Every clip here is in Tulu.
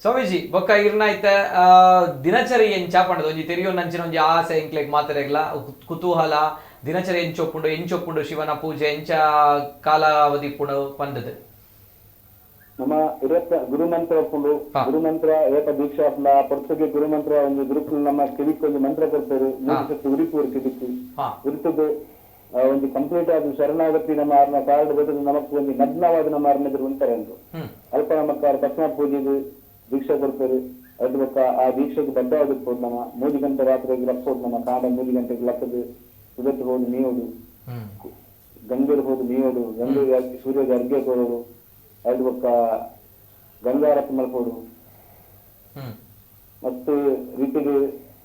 ಸ್ವಾಮೀಜಿ, ಬೊಕ್ಕ ಇರ್ನ ಇತ್ತೆ ದಿನಚರಿ ಎಂಚ ಪಂಡದು ಒಂಜಿ ತೆರಿಯೊಂದಂಚಿನ ಒಂಜಿ ಆಸೆ ಎಂಕ್ಲೆಗ್ ಮಾತೆರೆಗ್ಲ ಕುತೂಹಲ. ದಿನಚರಿ ಎಂಚೊಪ್ಪುಂಡು, ಎಂಚೊಪ್ಪುಂಡು, ಶಿವನ ಪೂಜೆ ಎಂಚ ಕಾಲಾವಧಿ ಇಪ್ಪುಂಡು ಪಂಡದು. ನಮ್ಮ ಇರತ್ತ ಗುರುಮಂತ್ರ ಉಪ್ಪುಂಡು. ಗುರುಮಂತ್ರ ಏಪ ದೀಕ್ಷಾ ಆಪುಂಡ ಆ ಪೊರ್ತುಗೆ ಗುರುಮಂತ್ರ ಒಂಜಿ ಗುರುಕುಲು ನಮ್ಮ ಕಿವಿಕ್ ಒಂಜಿ ಮಂತ್ರ ಕೊರ್ಪೆರ್. ಮೂಜಿ ಸತಿ ಉರಿಪುವೆರ್ ಕಿವಿಕ್. ಉರಿತುದು ಒಂಜಿ ಕಂಪ್ಲೀಟ್ ಆದ್ ಶರಣಾಗತಿ ನಮ್ಮ ಆರ್ನ ಕಾರ್ಡ್ ಬತ್ತುದು ನಮಕ್ ಒಂಜಿ ನಗ್ನವಾದ ನಮ್ಮ ಆರ್ನ ಎದುರು ಉಂತಾರೆ ಉಂಡು. ಅಲ್ಪ ನಮಕ್ ಆರ್ ಭಸ್ಮ ಪೂಜೆದ್ ದೀಕ್ಷಾ ಕೊರ್ಪೆರ್. ಅದ್ ಬೊಕ್ಕ ಆ ದೀಕ್ಷೆಗೆ ಬದ್ಧವಾದ ಇಪ್ಪೊಡು. ನಮ್ಮ 3 ಗಂಟೆ ರಾತ್ರೆಗ್ ಲಕ್ಕೋಡು. ನಮ್ಮ ಕಾಂಡೆ 3 ಗಂಟೆಗೆ ಲಕ್ಕದು ಸುದೆಟ್ ಹೋದು ಮೀಯೋಡು, ಗಂಗೆಡ್ ಹೋದು ಮೀಯೋಡು, ಗಂಗೆಗೆ ಸೂರ್ಯಗೆ ಅರ್ಘ್ಯ ಕೊರೊಡು. ಅದ್ ಬೊಕ್ಕ ಗಂಗಾರತಿ ಮಲ್ಪೊಡು. ಮಸ್ತ್ ರೀತಿಡ್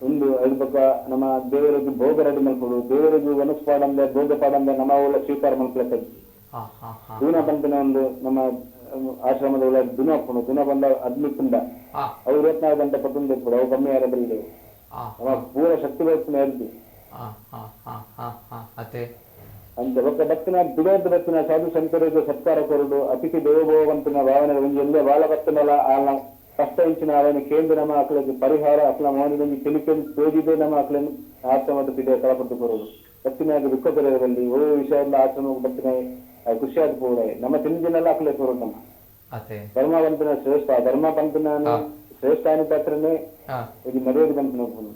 ಉಂಡು. ಅದ್ ಬೊಕ್ಕ ನಮ್ಮ ದೇವರಿಗೆ ಭೋಗ ರೆಡಿ ಮಲ್ಪೊಡು. ದೇವರಿಗೆ ವನಸ್ ಪಾಡಂದೆ ಭೋಗ ಪಾಡಂದೆ ನಮ್ಮ ಉಲ್ಲ ಸ್ವೀಕಾರ ಮಲ್ಪಲೆಕ್ಕ. ದೂನ ಪನ್ಪಿನ ಒಂದು ನಮ್ಮ ಆಶ್ರಮದ ಒಳಗೆ ದುನ ಉಪ್ಪುಂಡು. ದುನ ಬಂದ ಅಗ್ನಿ ಕುಂಡ ಅವು 24 ಗಂಟೆ ಪತ್ತೊಂದು ಇಪ್ಪುಡು. ಅವು ಕಮ್ಮಿ ಆರ ಬಲ್ಲಿ. ನಮ್ಮ ಪೂರ ಶಕ್ತಿ ಬರ್ಪುನ ಎದ್ದು ಅಂಚ ಬೊಕ್ಕ ಬತ್ತಿನ ಬಿಡೋರ್ದು ಬತ್ತಿನ ಸಾಧು ಸಂತರಿಗೆ ಸತ್ಕಾರ ಕೊರಡು. ಅತಿಥಿ ದೇವಭವ ಪನ್ಪಿನ ಭಾವನೆ ಒಂಜಿ ಎಲ್ಲೆ ಬಾಲ ಬತ್ತಿನಲ ಆಲ್ನ ಕಷ್ಟ ಇಂಚಿನ ಅವನ ಕೇಂದ್ರ ನಮ್ಮ ಅಕ್ಲೆಗ್ ಪರಿಹಾರ ಅಕ್ಲ ಮೌನಿದ ಒಂಜಿ ತಿಳಿಕೆನ್ ತೋಜಿದೆ ನಮ್ಮ ಅಕ್ಲೆನ್ ಆಶ್ರಮದ ಪಿಡೆ ಕಳಪಡ್ದು ಕೊರಡು. ಬತ್ತಿನಾಗ ದುಃಖ ಕೊರೆಯ ಬಲ್ಲಿ. ಓ ವಿಷಯದ ಆಶ್ರಮಕ್ಕೆ ಬತ್ತಿನ ಖುಷಿಯಾದ ಪೋಡಾಯಿ ನಮ್ಮ ತಿಂದಿನೆಲ್ಲ ಅಕ್ಲೆ ಕೊರಡು. ನಮ್ಮ ಧರ್ಮ ಪನ್ಪಿನ ಶ್ರೇಷ್ಠ ಧರ್ಮ ಪನ್ಪಿನ ಶ್ರೇಷ್ಠ ಆನಿ ಪಾತ್ರನೇ ಒಂಜಿ ಮರ್ಯಾದೆ ಪನ್ಪಿನ ಉಪ್ಪುನು.